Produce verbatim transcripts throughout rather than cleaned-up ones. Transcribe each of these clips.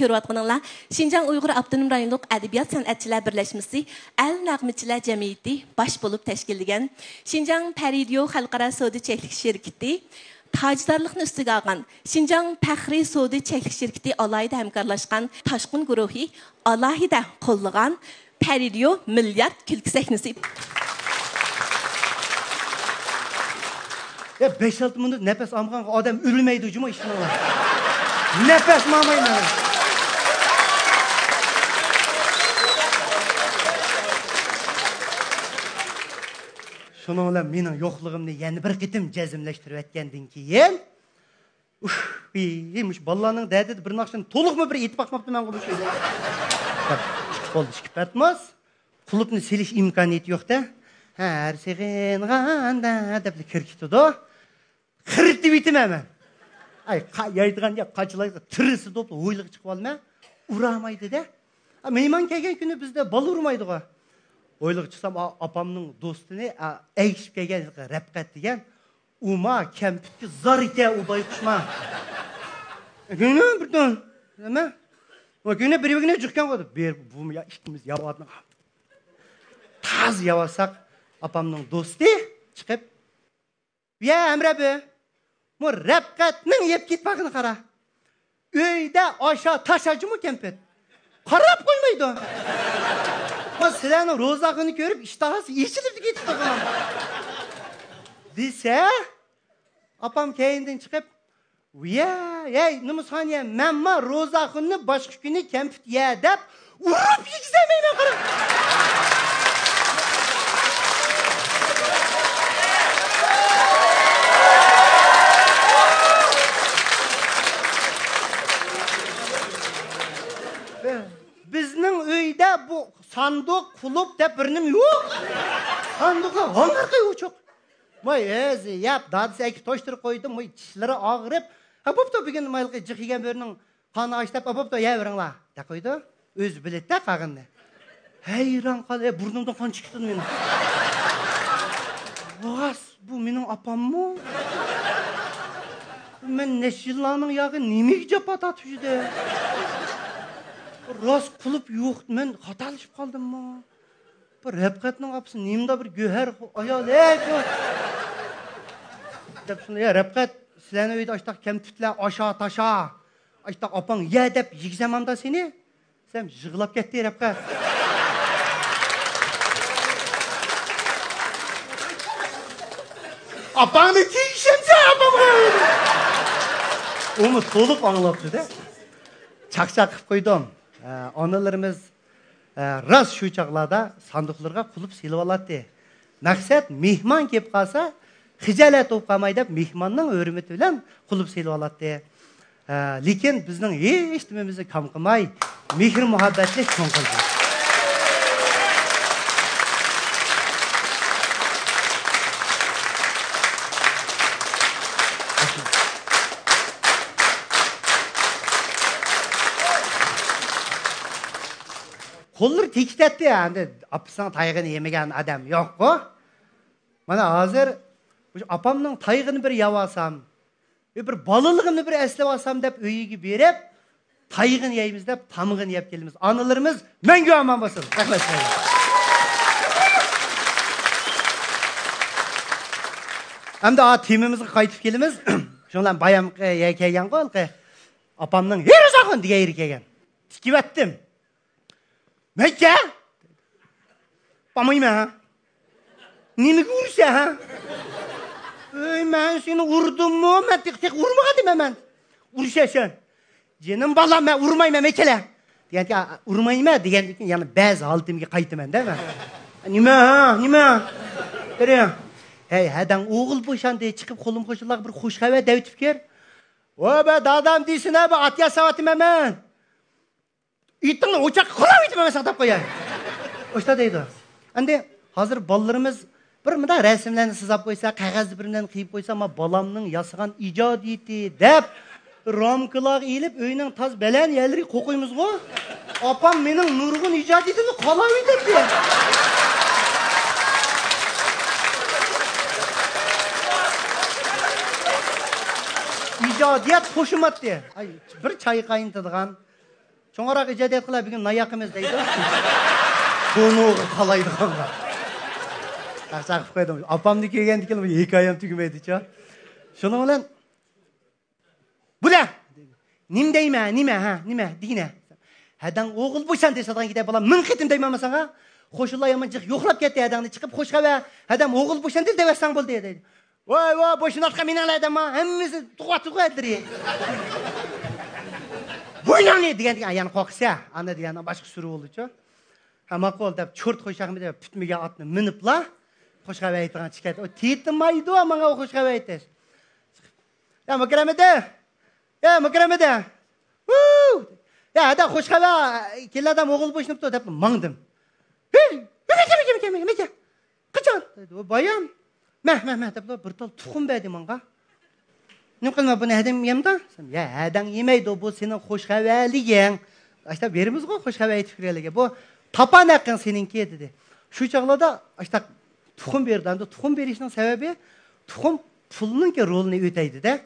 كۆرۈۋاتقىنىڭلار، شىنجاڭ ئۇيغۇر ئاپتونوم رايونلۇق ئەدەبىيات سەنئەتچىلەر بىرلەشمىسى ئەل نەغمىچىلەر جەمئىيىتى باش بولۇپ تەشكىللىگەن، شىنجاڭ پەرىدىيو خەلقئارا سودا چەكلىك شىركىتى تاجدارلىقنى ئۈستىگە ئالغان، شىنجاڭ پەخرىي سودا چەكلىك شىركىتى ئالاھىدە ھەمكارلاشقان، تاشقۇن گۇرۇھى ئالاھىدە قوللىغان، پەرىدىيو مىليارد كۈلكە سەھنىسى. يا، بەش-ئالتە مىنۇت نەپەس ئالمىغانغا ئادەم ئۆلمەيدۇ جۇمۇ، ئىشىنىڭلار. نەپەس ئالمايمەن. شۇنىڭ بىلەن مېنىڭ يوقلۇقۇمنى يەنە بىر قېتىم جەزملەشتۈرۈۋەتكەندىن كېيىن، ئۇھ، ئى، مۇشۇ بالىلارنىڭ دەردىدە بىر ناخشىنى تولۇقمۇ بىر ئېيتىپ باقماپتىمەنغۇ مۇشۇ يىل. بولدى، ئىككى پەتماس. قۇلۇپنى سېلىش ئىمكانىيىتى يوق-دە. ھە، ھەر سېغىنغاندا دەپلا كىرىپ كېتىدۇ. قىرتىۋېتىمەن مەن. ئاي، قا-، يايدىغان يا قاچىلايدىغان تىرىسى دوپلا ھويلىغا چىقىۋالىمەن. ئۇرامايدۇ-دە. ئا، مېھمان كەلگەن كۈنى بىزدە بالا ئۇرمايدىغۇ. ھويلىغا چىقسام، ئا-، ئاپامنىڭ دوستىنى، ئا، ئەگىشىپ كەلگەن رەپقەت دېگەن. ئۇما كەمپۈتكە زار ئىكەن ئۇ بايقۇشما. كۆڭلۈم بىر دون. نېمە؟ ئۇ كۆڭلۈم بىر بىرىنى جىقكەن قويدى. بىر بۇمۇ يا ئىككىمىز ياۋادىن. تازا ياۋاتساق، ئاپامنىڭ دوستى چىقىپ، يا ھەمرە بۇ، مۇ رەپقەتنىڭ يەپ كېتىپ باققىنى قارا. ئۆيدە ئاشا تاشا جۇمۇ كەمپۈت. قاراپ قويمايدۇ. ما سىلەرنىڭ روزاخۇننى كۆرۈپ ئىشتىھاسى ئېچىلىپ كېتىپتۇ. دېسە، ئاپام كەينىدىن چىقىپ، ۋىيە، ھەي، نومۇسخان يە، مەنما روزاخۇننى باشقا كۈنى كەمپۈت يە دەپ ئۇرۇپ يېگۈزەلمەيمەن، قارا. بىزنىڭ ئۆيدە بۇ ساندۇق، قۇلۇپ دەپ بىر نېمە يوق. ساندۇقلار ھاڭغىرقى ئوچۇق. ۋاي، ئۆزى يەپ، دادىسى ئەكىپ توشتۇرۇپ قويدى، ۋاي، چىشلىرى ئاغرىپ، ھە، بوپتۇ، بۈگۈن مايلىقى جىق يېگەن بۆرىنىڭ قانى ئاچ دەپ، بوپتۇ، يەۋېرىڭلار، دەپ قويدى. ئۆزى بىلىدىدە قالغىنىنى. ھەيران قال، ئە، بۇرنۇمدىن قان چىقىپ كېتىدۇ مېنىڭ. راست، بۇ مېنىڭ ئاپاممۇ؟ مەن نەچچە يىللارنىڭ ياغى نېمىگە جاپا تارتىپ يۈردۈم؟ راست قۇلۇپ يوق، مەن خاتالىشىپ قالدىممۇ؟ بۇ رەپقەتنىڭ ئاپىسى نېمىدا بىر گۆھەر ئايال، ھەي، بۇ. دەپ شۇنى، يا رەپقەت، سىلەرنىڭ ئۆيدە ئاشتاق كەمپۈتلەر، ئاشا، تاشا، ئاشتاق ئاپاڭ يە دەپ يېگۈزەمامدا سېنى؟ سەن يىغلاپ كەتتى رەپقەت. ئاپاڭنى تېگىشەمسەن ئاپامغا؟ ئۇمۇ تولۇق ئاڭلاپتۇ-دە. چاقچاق قىلىپ قويدۇم. ئە، ئانىلىرىمىز ئە، راست شۇ چاغلاردا ساندۇقلىرىغا قۇلۇپ سېلىۋالاتتى. مەقسەت، مېھمان كېلىپ قالسا، خىجالەت بولۇپ قالماي دەپ، مېھماننىڭ ھۆرمىتى بىلەن قۇلۇپ سېلىۋالاتتى. ئە، لېكىن بىزنىڭ ھېچنېمىمىزنى كام قىلماي، مېھىر-مۇھەببەتنى چوڭ قىلدى. قوللىرى تېگىتەتتى، ئەمدى ئاپىسىنىڭ تايىقىنى يېمىگەن ئادەم يوققۇ. مانا ھازىر مۇشۇ ئاپامنىڭ تايىقىنى بىر يەۋالسام، بىر بالىلىقىمنى بىر ئەسلەۋالسام دەپ ئۆيىگە بېرىپ، تايىقىنى يەيمىز دەپ تامىقىنى يەپ كېلىمىز. ئانىلىرىمىز مەڭگۈ ئامان بولسۇن. رەھمەت سىلەرگە. ئەمدى ئا تېمىمىزغا قايتىپ كېلىمىز. شۇنىڭ بىلەن بايامقى يەرگە كەلگەنغۇ ھېلىقى ئاپامنىڭ ھېرىزاخۇن دېگەن يېرىگە كەلگەن. تىكىۋەتتىم. مەيكە! بارمايمەن ھە. نېمىگە ئۇرىسەن ھە؟ ئۆي، مەن سېنى ئۇردۇممۇ؟ مەن تېخى، تېخى ئۇرمىغانىدىم مەن. ئۇرۇشەسەن. جېنىم بالام، مەن ئۇرمايمەن، مەيكەلە. دېگەندىكىن، ئۇرمايمەن دېگەندىن كېيىن يەنە بەزى ھالىتىمگە قايتىمەن-دە مەن. نېمە ھە؟ نېمە؟ بېرىڭ. ھەي، ھەدەڭ ئوغۇل بوشاندى، چىقىپ قولۇم قوشنىلارغا بىر خوش خەۋەر دەۋېتىپ كىر. ۋە بە دادام دېسىنە، بە ئات ياساۋاتىمەن مەن. ئېتىڭنى ئوچاققا قولاۋېتىمەن، ساقلاپ قوياي. ئۇشتا دەيدۇ. ئەمدى ھازىر بالىلىرىمىز بىر مۇنداق رەسىملەرنى سىزاپ قويسا، قەغەزدە بىر نەرسىنى قىيىپ قويسا، ما بالامنىڭ ياسىغان ئىجادىيىتى دەپ رامكىلارغا ئېلىپ، ئۆينىڭ تاز بەلەن يەرلىرىگە قويۇپ قويىمىزغۇ. ئاپام مېنىڭ نۇرغۇن ئىجادىيىتىمنى قالاۋېتەتتى. ئىجادىيەت قوشۇماتتى. ئاي، بىر چاي قاينىتىدىغان، چوڭراق ئىجادىيەت قىلار، بۈگۈن نان ياقىمىز دەيدۇ. كونىغا قالايدىغانغا. چاقچاق قىلىپ قويدۇم. ئاپامنى كۆرگەندىن كېيىن بۇ ھېكايەم تۈگىمەيدىچۇ. شۇنىڭ بىلەن، بۇلە! نېمە دەيمەن، نېمە، ھە، نېمە، دېگىنە. ھەدەڭ ئوغۇل بوشاندى دېسەڭ، كېتە بالا، مىڭ قېتىم دەيمەنمۇ ساڭا؟ قوشۇنلار يامان جىق يوقلاپ كەتتى، ھەدەڭنى چىقىپ خوش خەۋەر، ھەدەم ئوغۇل بوشاندى دەۋەتسەڭ بولدى، دەيدۇ. ۋاي، ۋاي، بوشىنىۋاتقان مېنىڭ ھەدەم، ھەممىسى تۇغۇۋاتىدۇ ئەتلىرى. بوينۇڭنى دېگەندىكىن، يەنە قورقسا، ئانا دېگەن باشقا سۈرە بولدىچۇ. ھە، ماقۇل دەپ، چورت خوشاقمىدى، پۈتمىگەن ئاتنى مىنىپلا، خوش خەۋەر ئېيتىدىغان چىقىپ كەتتى. ئۇ تېتىمايدۇ ماڭا ئۇ خوش خەۋەر ئېيتىش. يا مۇكرەمىدى! يا مۇكرەمىدى! ۋۇ! يا ھەدە خوش خەۋەر، كېلىن ئادەم ئوغۇل بوشىنىپتۇ دەپ ماڭدىم. ھى! مەكە، مەكە، مەكە، مەكە، مەكە. قاچان؟ دەيدۇ، بايام. مە، مە، مە دەپ بىر تال تۇخۇم بەردى ماڭا. نېمە قىلما بۇنى ھەدەم يەمدا؟ يا ھەدەڭ يېمەيدۇ، بۇ سېنىڭ خوش خەۋەرلىكىڭ. ئاشتا بېرىمىزغۇ خوش خەۋەر ئېيتىپ كىرگەنلىككە. بۇ تاپان ھەققىڭ سېنىڭكى دېدى. شۇ چاغلاردا ئاشتا تۇخۇم بېرىدۇ. ئەمدى تۇخۇم بېرىشنىڭ سەۋەبى تۇخۇم پۇلنىڭكى رولىنى ئۆتەيدۇ-دە.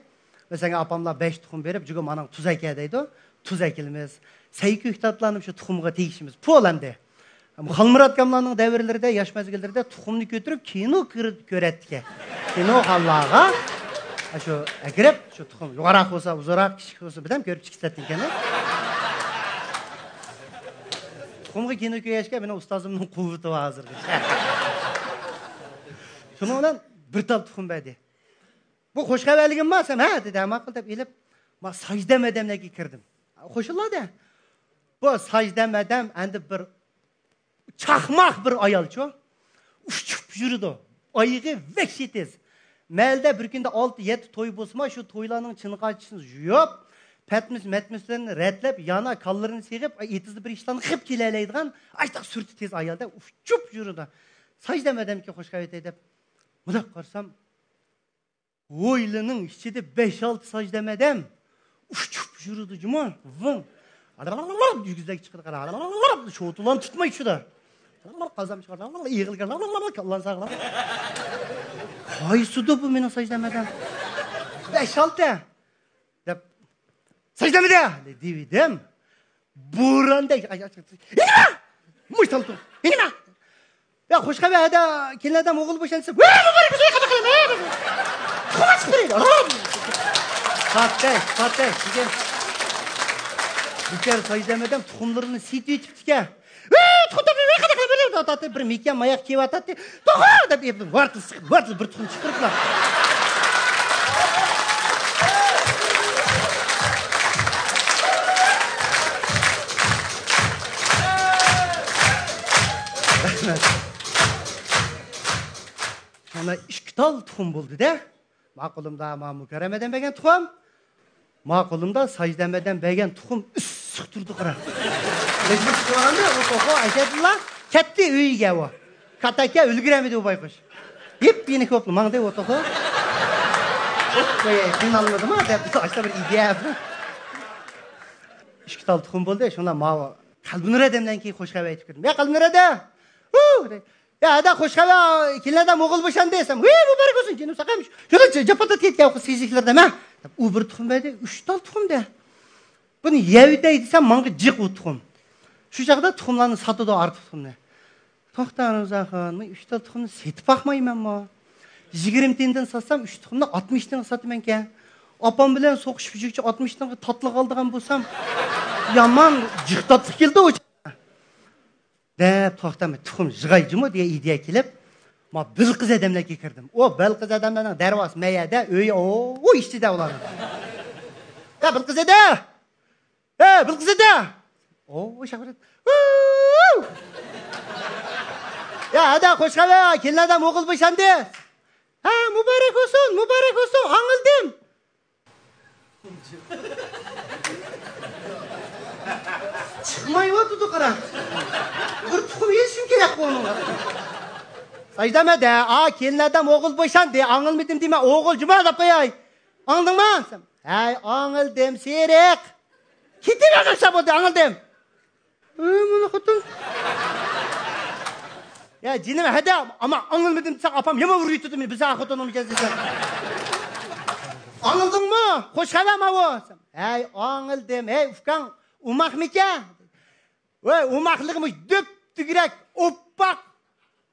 مەسىلەن، ئاپاملار بەش تۇخۇم بېرىپ، جۇگۇم ئاناڭ تۇز ئەكە دەيدۇ. تۇز ئەكىلىمىز. سەي كۆكتاتلارنى شۇ تۇخۇمغا تېگىشىمىز. پۇل ئەمدى. خالمۇرات ئاكاملارنىڭ دەۋرلىرىدە، ياش مەزگىللىرىدە تۇخۇمنى كۆتۈرۈپ كىنو كۆر-، كۆرەتتىكەن. كىنو خانلارغا شۇ ئەكىرىپ، شۇ تۇخۇم يوغانراق بولسا ئۇزۇنراق، كىچىك بولسا بىردەم كۆرۈپ چىقىشتىكەن. تۇخۇمغا كىنو كۆرگەچكە مېنىڭ ئۇستازىمنىڭ قۇۋۋىتى بار ھازىرغىچە. شۇنىڭ بىلەن بىر تال تۇخۇم بەردى. بۇ خوش خەۋەرلىكىم بار دېسەم، ھە دېدى، ھە ماقۇل دەپ ئېلىپ، ما ساجدەم ئادەملەرگە كىردىم. قوشۇنلار دە. بۇ ساجدەم ئادەم ئەندى بىر چاقماق بىر ئايالچۇ. ئۇچۇپ يۈرىدۇ. ئايىغى ۋەھشىي تېز. مەھەللىدە بىر كۈندە ئالتە، يەتتە توي بولسىمۇ، شۇ تويلارنىڭ چىنقاچىسىنى يۇيۇپ، پەتمىس، مەتمىسلىرىنى رەتلەپ، يانا كاللىرىنى سېغىپ، ئېتىزدا بىر ئىشلارنى قىلىپ كېلەلەيدىغان، ئاشتاق سۈرىتى تېز ئايالدا ئۇچۇپ يۈرىدۇ. ساجدەم ئادەمگە خوش خەۋەر ئېيتەي دەپ، مۇنداق قارىسام، ھويلىنىڭ ئىچىدە بەش-ئالتە ساجدەم ئادەم ئۇچۇپ يۈرىدۇ جۇمۇ. ۋىڭ. ئىگىزلەر چىقىدۇ، قارا. شوتىلارنى تۇتماي چۈشىدۇ. قازان چىقىرىدۇ، ئېغىلغا كاللانى ساغلاپ. قايسىدۇ بۇ مېنىڭ ساجدەم ئادەم؟ بەش-ئالتە دەپ ساجدەم ئادەم دېۋىدىم. بوراندەك. ئاي، ئاي، ئاي. يېنىما! مۇشتالتۇ. يېنىما! يا خوش خەۋەر ھەدە، كېلىن ئادەم ئوغۇل بوشانسا، ۋە، مۇبارەك بولسۇن، قانداق قىلىمەن؟ قۇۋۋەت بېرەيلى. پاتەي، پاتەي، دېگەن. بىچارە ساجدەم ئادەم تۇخۇملىرىنى سېتىۋېتىپتىكەن. ۋە، تۇخۇم تاپماي، ۋە، قانداق قىلىمەن؟ تاتى بىر مېكىيان ماياق كىيىۋاتاتتى. توغرا دەپ ئېپىپ، ۋارتىل سىقىپ، ۋارتىل بىر تۇخۇم چىقىرىپلا. رەھمەت. مانا ئىككى تال تۇخۇم بولدى-دە. ما قولۇمدا ما مۇكەررەم ئادەم بەرگەن تۇخۇم. ما قولۇمدا ساجدەم ئادەم بەرگەن تۇخۇم ئىسسىق تۇرىدۇ، قارا. مەجبۇر چىقىۋالغاندا ئۇ توخۇ ئەشەدىلا كەتتى ئۆيىگە ئۇ. كاتاكە ئۈلگۈرەلمىدى ئۇ بايقۇش. يېپيېنىك بولۇپلا ماڭدى ئۇ توخۇ. قىينالمىدىما دەپ ئاشتا بىر ئىدىيە. ئىككى تال تۇخۇم بولدى، شۇڭلار ماۋۇ قەلبىنۇر ئادەمدىن كېيىن خوش خەۋەر ئېيتىپ كىردىم. يا قەلبىنۇر ئادەم! ھۇ! يا، ھەدە خوش خەۋەر، كېلىن ئادەم ئوغۇل بوشاندى دېسەم، ۋىي، مۇبارەك بولسۇن، جېنىم ساقايمىش. شۇنى جاپا تارتىپ كەتكەن سىزىكلىرىدە مە. دەپ ئۇ بىر تۇخۇم بەردى، ئۈچ تال تۇخۇم دە. بۇنى يەۋېتەي دېسەم، ماڭا جىق ئۇ تۇخۇم. شۇ چاغدا تۇخۇملارنى ساتىدۇ، ئارتۇق تۇخۇمنى. توختا، رۇزاخان، مەن ئۈچ تال تۇخۇمنى سېتىپ باقمايمەنمۇ؟ يىگىرمە تىيىندىن ساتسام، ئۈچ تۇخۇمنى ئاتمىش تىيىنغا ساتىمەنكەن. ئاپام بىلەن سوقۇشۇپ، يۈزۈكچە ئاتمىش تىيىنغا تاتلىق ئالىدىغان بولسام، يامان جىق تاتلىق كېلىدۇ ئۇ چاغدا. دەپ توختاماي، تۇخۇم يىغاي جۇمۇ دېگەن ئىدىيە كېلىپ، ما بىلقىز ئادەملەرگە كىردىم. ئۇ بىلقىز ئادەملەرنىڭ دەرۋازىسى مەيەدە، ئۆيى، ئو، ئۇ ئىچىدە ئۇلارنىڭ. يا بىلقىز ئەدە! ئە، بىلقىز ئەدە! ئو، شاغرىت. ۋۇ! يا ئەدە، خوش خەۋەر، كېلىن ئادەم ئوغۇل بوشاندى. ھە، مۇبارەك بولسۇن، مۇبارەك بولسۇن، ئاڭلىدىم. چىقمايۋاتىدۇ، قارا. بىر تۇخۇم يېيىشىم كېرەك ئۇنىڭغا. ساجدام ئەدە، ئا، كېلىن ئادەم ئوغۇل بوشاندى، ئاڭلىمىدىم دېمە، ئوغۇل جۇما دەپ قوياي. ئاڭلىدىڭما؟ ھەي، ئاڭلىدىم، سېرىق. كېتىۋەرمەمسە بولدى، ئاڭلىدىم. ئۆي، مانا خوتۇن. يا جېنىم، ھەدە، ئاما ئاڭلىمىدىم دېسەڭ، ئاپام يامان ئۇرۇۋېتىدۇ مېنى، بىزا خوتۇنۇم ئىكەن دېسەڭ. ئاڭلىدىڭمۇ؟ خوش خەۋەرما بۇ؟ ھەي، ئاڭلىدىم. ھەي، ئۇكاڭ ئوماقمىكەن؟ ۋاي، ئوماقلىقى مۇشۇ دۆپ-دۈگرەك، ئوپپاق،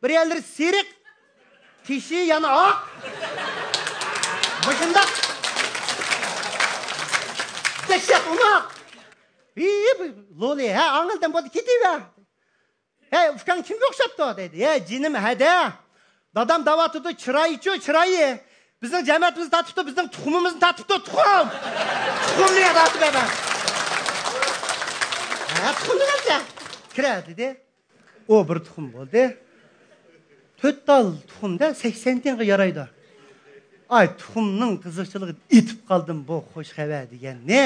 بىر يەرلىرى سېرىق، تېشى يەنە ئاق. مۇشۇنداق دەھشەت ئوماق. ۋىي، لولى، ھە، ئاڭلىدىم، بولدى، كېتىۋەر. ھەي، ئۇكاڭ كىمگە ئوخشاپتۇ؟ دەيدۇ. ھەي، جېنىم، ھەدە. دادام دەۋاتىدۇ، چىرايىچۇ، چىرايى. بىزنىڭ جەمەتىمىزنى تارتىپتۇ، بىزنىڭ تۇخۇمىمىزنى تارتىپتۇ، تۇخۇم. تۇخۇمنى ياداتىپ بەرمە. ھە، تۇخۇمنى بەرسە. كىرە، دېدى. ئۇ بىر تۇخۇم بولدى. تۆت تال تۇخۇمدا سەكسەن تىيىنغا يارايدۇ. ئاي، تۇخۇمنىڭ قىزىقچىلىقىدا ئېتىپ قالدىم بۇ خوش خەۋەر دېگەننى.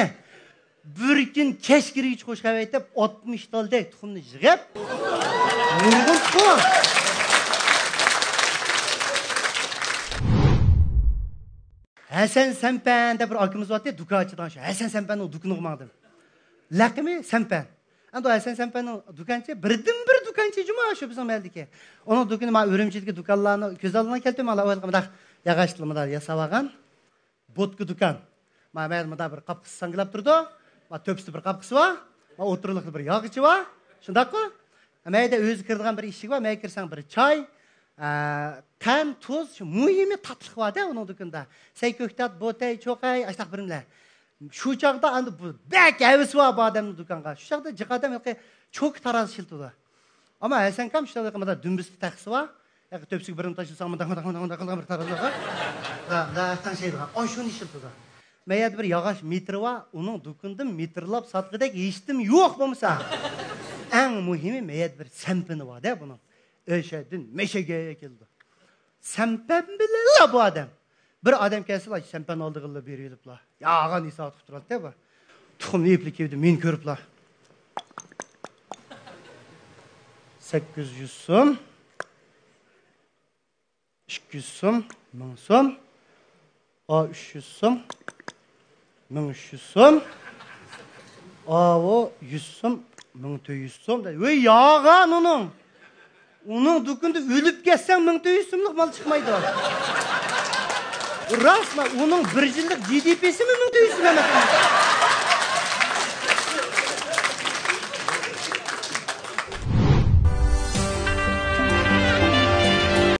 بىر كۈن كەچ كىرگۈچە خوش خەۋەر ئېيتىپ، ئاتمىش تالدەك تۇخۇمنى يىغىپ، نۇرغۇن تۇخۇم. ھەسەن سەمپەن دەپ بىر ئاكىمىز بارتى، دۇكان ئاچىدىغان شۇ. ھەسەن سەمپەننىڭ دۇكىنىغا ماڭدىم. لەقىمى سەمپەن. ئەمدى ھەسەن سەمپەننىڭ دۇكانچى، بىردىنبىر دۇكانچى جۇما شۇ بىزنىڭ مەھەللىدىكى. ئۇنىڭ دۇكىنى مانا ئۈرۈمچىدىكى دۇكانلارنىڭ كۆز ئالدىغا كەلتۈرمەڭلار، ئۇ ھېلىقى مۇنداق ياغاچتىن مۇنداق ياساۋالغان. بوتكا دۇكان. ما، مەيدە مۇنداق بىر قاپقىسى ساڭگىلاپ تۇرىدۇ. ما، تۆپىسىدە بىر قاپقىسى بار. ما، ئوتتۇرىلىقىدا بىر ياغىچى بار. شۇنداققۇ؟ مەيدە ئۆزى كىرىدىغان بىر ئىشىكى بار. مەيدە كىرسەڭ بىر چاي، ئە، تەم، تۇز، شۇ مۇھىمى تاتلىق بار-دە ئۇنىڭ دۇكىنىدا. سەي كۆكتات، بوتەي، چوقەي، ئاشتاق بىرىملەر. شۇ چاغدا ئەمدى بۇ بەك ھەۋىسى بار بۇ ئادەمنىڭ دۇكانغا. شۇ چاغدا جىق ئادەم ھېلىقى چوكا تارازا ئىشلىتىدۇ. ئەمما ھەسەنكام شۇنداق مۇنداق دۈمبىسىدە تەخسە بار. ياقى تۆپىسىگە بىرنى تاشلىساڭ مۇنداق، مۇنداق، مۇنداق، مۇنداق قىلغان بىر تارازا بار. لا، لا، تەڭشەيدىغان. ئاشۇنى ئىشلىتىدۇ. مەيەردە بىر ياغاچ مېتىرى بار، ئۇنىڭ دۇكىنىدىن مېتىرلاپ ساتقۇدەك ھېچنېمە يوق بولمىسا. ئەڭ مۇھىمى مەيەردە بىر سەمپىنى بار-دە بۇنىڭ. ئۆشەدىن مەشەگە كېلىدۇ. سەمپەن بىلەنلا بۇ ئادەم. بىر ئادەم كەلسىلا، سەمپەن ئالدىغىلى بېرىۋېلىپلا. ياغان ھېسابات قىلىپ تۇراتتى بۇ. تۇخۇمنى يېپىلا كېلىدۇ، مېنى كۆرۈپلا. سەككىز يۈز سوم، ئىككى يۈز سوم، مىڭ سوم. ئا، ئۈچ يۈز سوم، مىڭ ئۈچ يۈز سوم. ئاۋۇ يۈز سوم، مىڭ تۆت يۈز سوم دەيدۇ. ۋەي، ياغان ئۇنىڭ. ئۇنىڭ دۇكىنىدا ئۆلۈپ كەتسەڭ، مىڭ تۆت يۈز سوملۇق مال چىقمايدۇ. راست، مانا ئۇنىڭ بىر يىللىق جى دى پىسىمۇ مىڭ تۆت يۈز سوم ئەمەس.